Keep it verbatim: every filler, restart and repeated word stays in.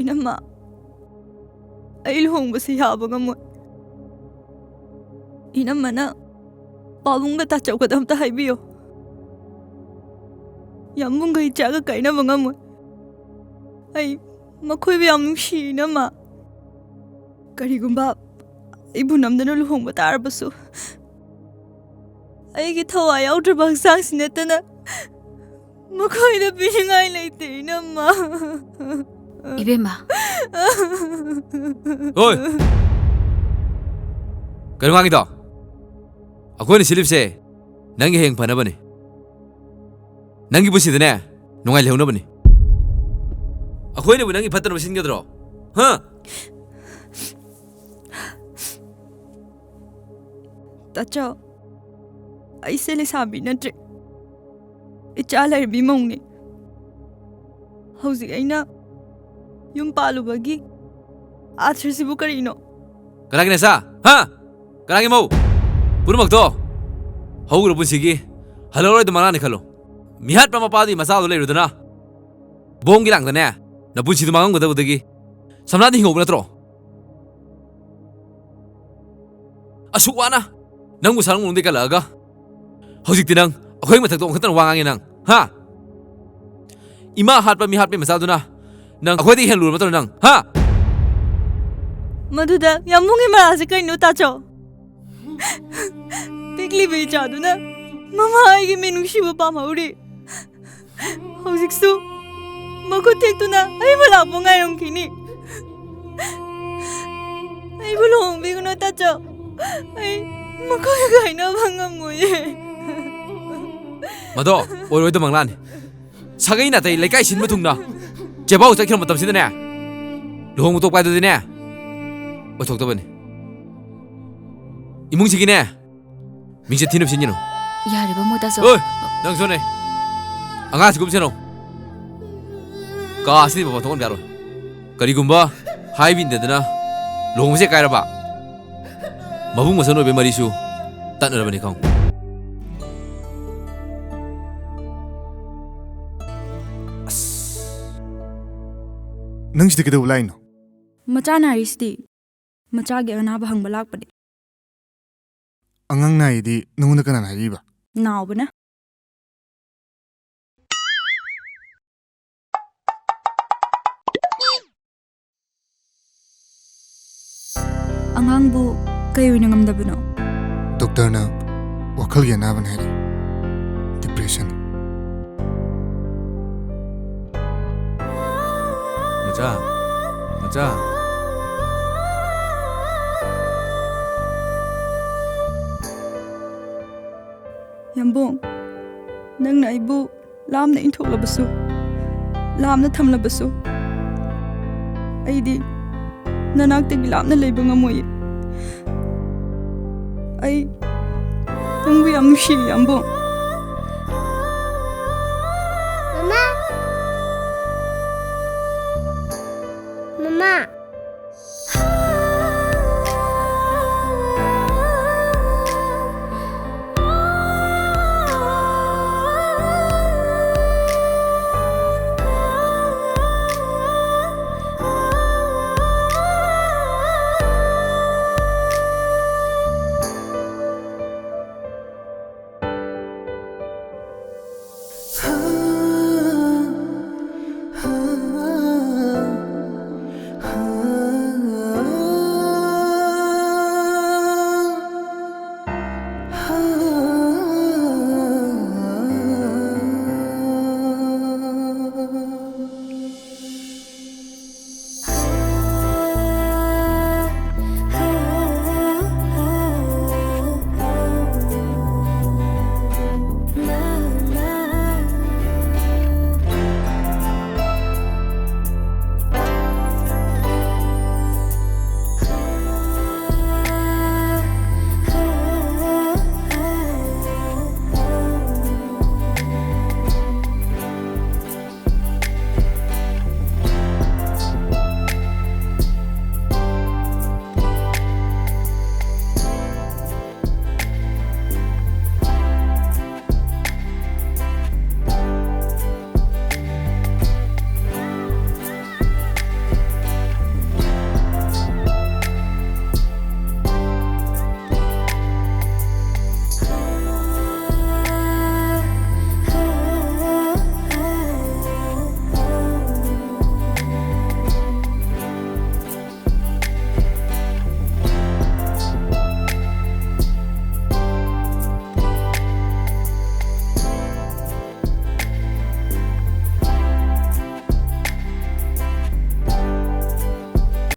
ꯏꯅꯝꯃ, ꯑꯩ ꯂꯨꯍꯣꯡꯕꯁꯤ ꯌꯥꯕ ꯉꯝꯃꯣꯏ꯫ ꯏꯅꯝꯃꯅ ꯄꯥꯕꯨꯡꯒ ꯇꯥꯆꯧꯒꯗ ꯑꯝꯇ ꯍꯥꯏꯕꯤꯌꯣ꯫ ꯌꯥꯝꯕꯨꯡꯒ ꯏꯆꯥꯒ ꯀꯥꯏꯅꯕ ꯉꯝꯃꯣꯏ꯫ ꯑꯩ ꯃꯈꯣꯏꯕꯨ ꯌꯥꯝ ꯅꯨꯡꯁꯤ, ꯏꯅꯝꯃ꯫ ꯀꯔꯤꯒꯨꯝꯕ ꯑꯩꯕꯨ ꯅꯝꯗꯅ ꯂꯨꯍꯣꯡꯕ ꯇꯥꯔꯕꯁꯨ, ꯑꯩꯒꯤ ꯊꯋꯥꯏ ꯌꯥꯎꯗ꯭ꯔꯕ ꯍꯛꯆꯥꯡꯁꯤ ꯅꯠꯇꯅ ꯃꯈꯣꯏꯗ ꯄꯤꯅꯤꯡꯉꯥꯏ ꯂꯩꯇꯦ, ꯏꯅꯝꯃ꯫ ꯏꯕꯦꯝꯃ꯫ ꯍꯣꯏ꯫ ꯀꯩꯅꯣ ꯉꯥꯡꯉꯤꯗꯣ? ꯑꯩꯈꯣꯏꯅ ꯁꯤꯜꯂꯤꯕꯁꯦ ꯅꯪꯒꯤ ꯍꯌꯦꯡ ꯐꯅꯕꯅꯤ꯫ ꯅꯪꯒꯤ ꯄꯨꯟꯁꯤꯗꯅꯦ, ꯅꯨꯡꯉꯥꯏ ꯂꯩꯍꯧꯅꯕꯅꯤ꯫ ꯑꯩꯈꯣꯏꯅꯕꯨ ꯅꯪꯒꯤ ꯐꯠꯇꯅꯕ ꯁꯤꯟꯒꯗ꯭ꯔꯣ? ꯍꯥ? ꯇꯥꯆꯧ, ꯑꯩꯁꯦ ꯂꯩꯁꯥꯕꯤ ꯅꯠꯇ꯭ꯔꯦ, ꯏꯆꯥ ꯂꯩꯔꯕꯤ ꯃꯧꯅꯦ꯫ ꯍꯧꯖꯤꯛ ꯑꯩꯅ ꯌꯨꯝ ꯄꯥꯜꯂꯨꯕꯒꯤ ꯑꯥꯊ꯭ꯔꯁꯤꯕꯨ ꯀꯔꯤꯅꯣ? ꯀꯅꯥꯒꯤ ꯅꯆꯥ? ꯍꯥ? ꯀꯅꯥꯒꯤ ꯃꯧ? ꯄꯨꯝꯅꯃꯛꯇꯣ ꯍꯧꯈ꯭ꯔ ꯄꯨꯟꯁꯤꯒꯤ ꯍꯜꯂꯛꯑꯔꯣꯏꯗ ꯃꯪꯂꯥꯟꯅꯤ ꯈꯜꯂꯣ꯫ ꯃꯤꯍꯥꯠꯄ ꯃꯄꯥꯗꯨꯒꯤ ꯃꯆꯥꯗꯣ ꯂꯩꯔꯨꯗꯅ ꯕꯣꯝꯒꯤ ꯂꯥꯡꯗꯅꯦ ꯅꯄꯨꯟꯁꯤꯗꯣ ꯃꯥꯡꯉꯝꯒꯗꯕꯗꯒꯤ ꯁꯝꯂꯥꯡꯗ ꯍꯤꯡꯍꯧꯕ ꯅꯠꯇ꯭ꯔꯣ? ꯑꯁꯨꯛ ꯋꯥꯅ ꯅꯪꯕꯨ ꯁꯥꯔꯨꯡ ꯃꯅꯨꯡꯗ ꯀꯜꯂꯛꯑꯒ ꯍꯧꯖꯤꯛꯇꯤ ꯅꯪ ꯑꯩꯈꯣꯏ ꯃꯊꯛꯇ ꯑꯣꯟꯈꯠꯇꯅ ꯋꯥ ꯉꯥꯡꯉꯦ ꯅꯪ, ꯍꯥ? ꯏꯃꯥ ꯍꯥꯠꯄ ꯃꯤ ꯍꯥꯠꯄꯒꯤ ꯃꯆꯥꯗꯨꯅ ꯅꯪ ꯑꯩꯈꯣꯏꯗꯒꯤ ꯍꯦꯟꯅ ꯂꯨꯔꯕ ꯅꯠꯇ꯭ꯔꯣ ꯅꯪ, ꯍꯥ? ꯃꯗꯨꯗ ꯌꯥꯝꯕꯨꯡꯒꯤ ꯃꯔꯥꯜꯁꯦ ꯀꯩꯅꯣ, ꯇꯥꯆꯧ? ꯄꯤꯛꯂꯤꯕ ꯏꯆꯥꯗꯨꯅ ꯃꯃꯥ ꯑꯩꯒꯤ ꯃꯤꯅꯨꯡꯁꯤꯕꯨ ꯄꯥꯝꯍꯧꯔꯤ꯫ ꯍꯧꯖꯤꯛꯁꯨ ꯃꯈꯨꯠ ꯊꯦꯛꯇꯨꯅ ꯑꯩꯕꯨ ꯂꯥꯛꯄ ꯉꯥꯏꯔꯝꯈꯤꯅꯤ꯫ ꯑꯩꯕꯨ ꯂꯨꯍꯣꯡꯕꯤꯒꯅꯨ, ꯇꯥꯆꯧ꯫ ꯑꯩ ꯃꯈꯣꯏꯒ ꯀꯥꯏꯅꯕ ꯉꯝꯃꯣꯏꯌꯦ꯫ ꯃꯗꯣ ꯑꯣꯏꯔꯣꯏꯗ ꯃꯪꯂꯥꯟꯅꯤ꯫ ꯁꯥꯒꯩ ꯅꯥꯇꯩ ꯂꯩꯀꯥꯏ ꯁꯤꯟꯕ ꯊꯨꯡꯅ ꯆꯦꯕꯥꯎ ꯆꯠꯈꯤꯕ ꯃꯇꯝꯁꯤꯗꯅꯦ, ꯂꯨꯍꯣꯡꯕ ꯇꯣꯛꯄ ꯍꯥꯏꯗꯨꯗꯤꯅꯦ ꯑꯣꯏꯊꯣꯛꯇꯕꯅꯤ꯫ ꯏꯃꯨꯡꯁꯤꯒꯤꯅꯦ ꯃꯤꯡꯆꯠ ꯊꯤꯅꯕ ꯁꯤꯟꯒꯅꯨ꯫ ꯌꯥꯔꯦ ꯕꯥꯃꯣ, ꯇꯥꯆꯧ꯫ ꯑꯣꯏ, ꯅꯪꯁꯨꯅꯦ꯫ ꯑꯉꯥꯡꯁꯤ ꯀꯨꯝꯁꯤꯅꯣ꯫ ꯀꯥ ꯑꯁꯤꯗꯤ ꯃꯄꯥꯟ ꯊꯣꯛꯍꯟꯕ ꯌꯥꯔꯣꯏ꯫ ꯀꯔꯤꯒꯨꯝꯕ ꯍꯥꯏꯕ ꯏꯟꯗꯗꯅ ꯂꯨꯍꯣꯡꯕꯁꯦ ꯀꯥꯏꯔꯕ, ꯃꯕꯨꯡ ꯃꯁꯟ ꯑꯣꯏꯕ ꯃꯔꯤꯁꯨ ꯇꯠꯅꯔꯕꯅꯤ ꯈꯪꯉꯨ꯫ ꯑꯁ꯫ ꯅꯪ ꯁꯤꯗ ꯀꯩꯗꯧꯕ ꯂꯥꯛꯏꯅꯣ? ꯃꯆꯥ ꯅꯥꯔꯤꯁꯤꯗꯤ꯫ ꯃꯆꯥꯒꯤ ꯑꯅꯥꯕ ꯍꯪꯕ ꯂꯥꯛꯄꯅꯦ꯫ ꯑꯉꯥꯡ ꯅꯥꯏꯗꯤ ꯅꯉꯣꯟꯗ ꯀꯅꯥꯅ ꯍꯥꯏꯔꯤꯕ? ꯅꯥꯎꯕꯅ꯫ ꯑꯉꯥꯡꯕꯨ ꯀꯩ ꯑꯣꯏꯅ ꯉꯝꯗꯕꯅꯣ? ꯗꯣꯛꯇꯔꯅ ꯋꯥꯈꯜꯒꯤ ꯑꯅꯥꯕꯅꯤ ꯍꯥꯏꯔꯛꯏ꯫ ꯗꯤꯄ꯭ꯔꯦꯁꯟ꯫ ꯃꯆꯥ, ꯃꯆꯥ꯫ ꯌꯥꯝꯕꯨꯡ, ꯅꯪꯅ ꯑꯩꯕꯨ ꯂꯥꯞꯅ ꯏꯟꯊꯣꯛꯂꯕꯁꯨ, ꯂꯥꯞꯅ ꯊꯝꯂꯕꯁꯨ, ꯑꯩꯗꯤ ꯅꯅꯥꯛꯇꯒꯤ ꯂꯥꯞꯅ ꯂꯩꯕ ꯉꯝꯃꯣꯏꯌꯦ꯫ ꯑꯩ ꯅꯪꯕꯨ ꯌꯥꯝ ꯅꯨꯡꯁꯤꯌꯦ, ꯌꯥꯝꯕꯨꯡ꯫ ꯃꯃꯥ! ꯃꯃꯥ!